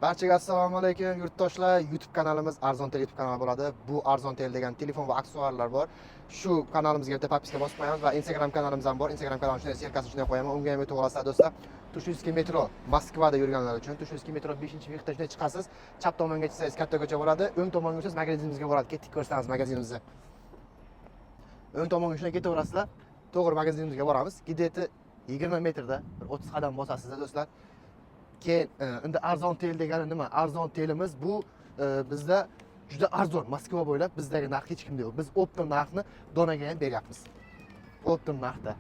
Barchaga assalomu alaykum, yurtdoshlar. YouTube kanalimiz Arzon Tel YouTube kanali bo'ladi. Bu Arzon Tel degan telefon va aksessuarlar bor. Shu kanalimizga bitta подписка bosib qo'yamiz va Instagram kanalimiz ham bor. Instagram kanalim shunday, ссылка sini shunday qo'yaman. Unga ham o'tib olasizlar, do'stlar. Tushinskiy metro, Moskvada yurganlar uchun Tushinskiy metro 5-выход da shunday chiqasiz. Chap tomonga chiqsangiz, katta ko'cha bo'ladi. O'ng tomonga yursangiz, magazinimizga boradi. Ketdik, ko'rsatamiz magazinimizni. O'ng tomonga shunday ketaverasizlar. To'g'ri magazinimizga boramiz. Где-то 20 metrda bir 30 qadam bosasizlar, do'stlar. Keyin endi Arzon Tel degani nima? Arzon Telimiz bu bizda juda arzon. Moskva bo'ylab bizdagi narx hech kimda yo'q. Biz оптом narxni donaga ham beryapmiz. Оптом narxda.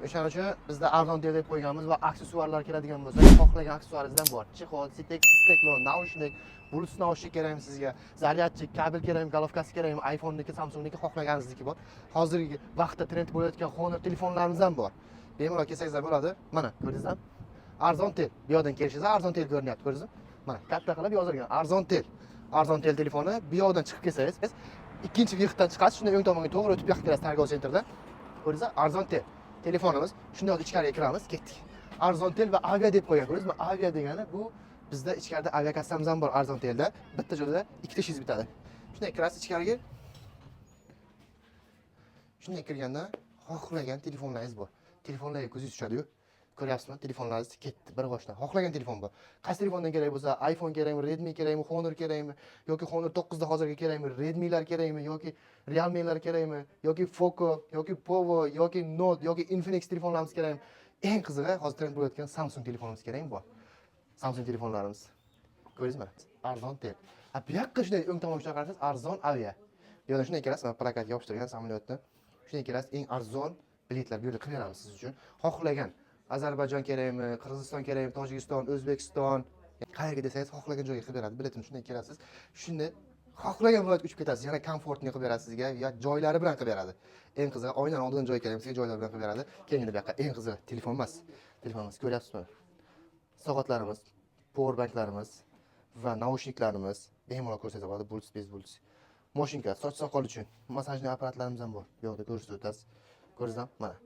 O'shaning uchun bizda Arzon Tel deb qo'yganmiz va aksessuarlar keladigan bo'lsa, xohlagan aksessuaringizdan bor. Чехол, стекло, наушник, Bluetooth наушник kerakmi sizga, зарядчик, kabel kerakmi, головка si kerakmi, iPhone'niki, Samsung'niki, xohlaganingizniki bor. Hozirgi vaqtda trend bo'layotgan Honor telefonlarimiz ham bor. Bemalol kelsangizlar bo'ladi. Mana, ko'rdingizmi? Arzon Tel. Bu yoqdan kelishingizda Arzon Tel ko'rinyapti, ko'rdingizmi? Mana, katta qilib yozilgan Arzon Tel. Arzon Tel telefoni. Bu yoqdan chiqib kelsangiz, ikkinchi выход dan chiqasiz, shunday o'ng tomonga to'g'ri o'tib, bu yoqqa kelasiz, торговый центр da. Ko'rdingizmi? Arzon Tel telefonimiz. Shunday ichkariga kiramiz, ketdik. Arzon Tel va avia deb qo'ygan, ko'rdingizmi? Avia degani bu bizda ichkarida aviakassamiz ham bor Arzon Telda. Bitta joyda ikkita ishingiz bitadi. Shunday kirasiz ichkariga. Shunday kirganda xohlagan telefonlaringiz bor. Telefonlarga ko'zingiz tushadi-yu. Ko'ryapsizmi? Telefonlaringiz ketdi bir boshdan. Xohlagan telefon bor. Qaysi telefondan kerak bo'lsa, iPhone kerakmi, Redmi kerakmi, Honor kerakmi yoki Honor 9 da hozirgi kerakmi, Redmilar kerakmi yoki Realmelar kerakmi yoki Poco yoki Povo yoki Note yoki Infinix telefonlarimiz kerakmi? Eng qizig'i, hozir trend bo'layotgan Samsung telefonimiz kerakmi, bor. Samsung telefonlarimiz. Ko'rdingizmi? Arzon Tel. A bu yoqqa shunday o'ng tomonga shunday qarasangiz, Arzon avia. Bu yoqdan shunday kelasiz, mana plakat yopishtirgan samolyotni. Shunday kelasiz, eng arzon biletlar bu yerda qilib beramiz siz uchun. Xohlagan Ozarbayjon kerakmi, Qirg'iziston kerakmi, Tojikiston, O'zbekiston, qayerga desangiz, xohlagan joyga qilib beradi. Biletini shunday kelasiz. Shunda xohlagan viloyatga uchib ketasiz. Yana комфортный qilib beradi sizga, ya joylari bilan qilib beradi. Eng qizig'i, oynani oldidan joy kerak, sizga joylar bilan qilib beradi. Keyin bu yoqqa eng qizig'i telefon emas. Telefon emas, ko'ryapsizmi? Soatlarimiz, power banklarimiz va наушник larimiz bemalol ko'rsangiz bo'ladi, Bluetooth, без Bluetooth. Mashinka, soch soqol uchun массажный apparatlarimiz ham bor. Bu yoqda ko'rsatib o'tasiz. Ko'rdingizmi? Mana.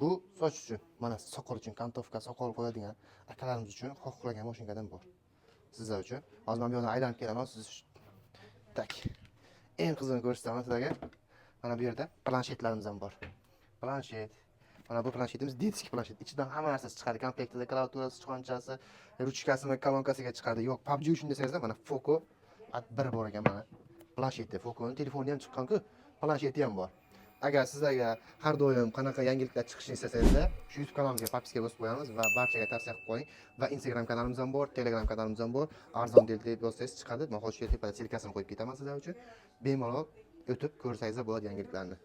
Bu soch uchun, mana soqol uchun, кантовка, soqol qo'yadigan akalarimiz uchun xohlagan mashinkadan bor. Sizlar uchun. Hozir men bu yoqdan aylanib kelaman, siz так. Eng qizig'ini ko'rsataman sizlarga. Mana bu yerda planshetlarimiz ham bor. Planshet. Mana bu planshetimiz детский planshet. Ichidan hamma narsasi chiqadi. Komplektida klaviaturasi, sichqonchasi, ruchkasimi, kolonkasiga chiqadi. Yo'q, PUBG uchun desangizda, mana Poco bir bor ekan mana. Plansheti, Poco'ning telefoni ham chiqqan-ku, plansheti ham bor. Agar sizlarga har doim qanaqa yangiliklar chiqishini istasangizlar, shu YouTube kanalimizga подписка bosib qo'yamiz va barchaga tavsiya qilib qo'ying. Va Instagram kanalimiz ham bor, Telegram kanalimiz ham bor. Arzon Tel deb yozsangiz chiqadi. Men hozir shu yerga tepada ссылка sini qo'yib ketaman sizlar uchun. Bemalol o'tib ko'rsangizlar bo'ladi yangiliklarni.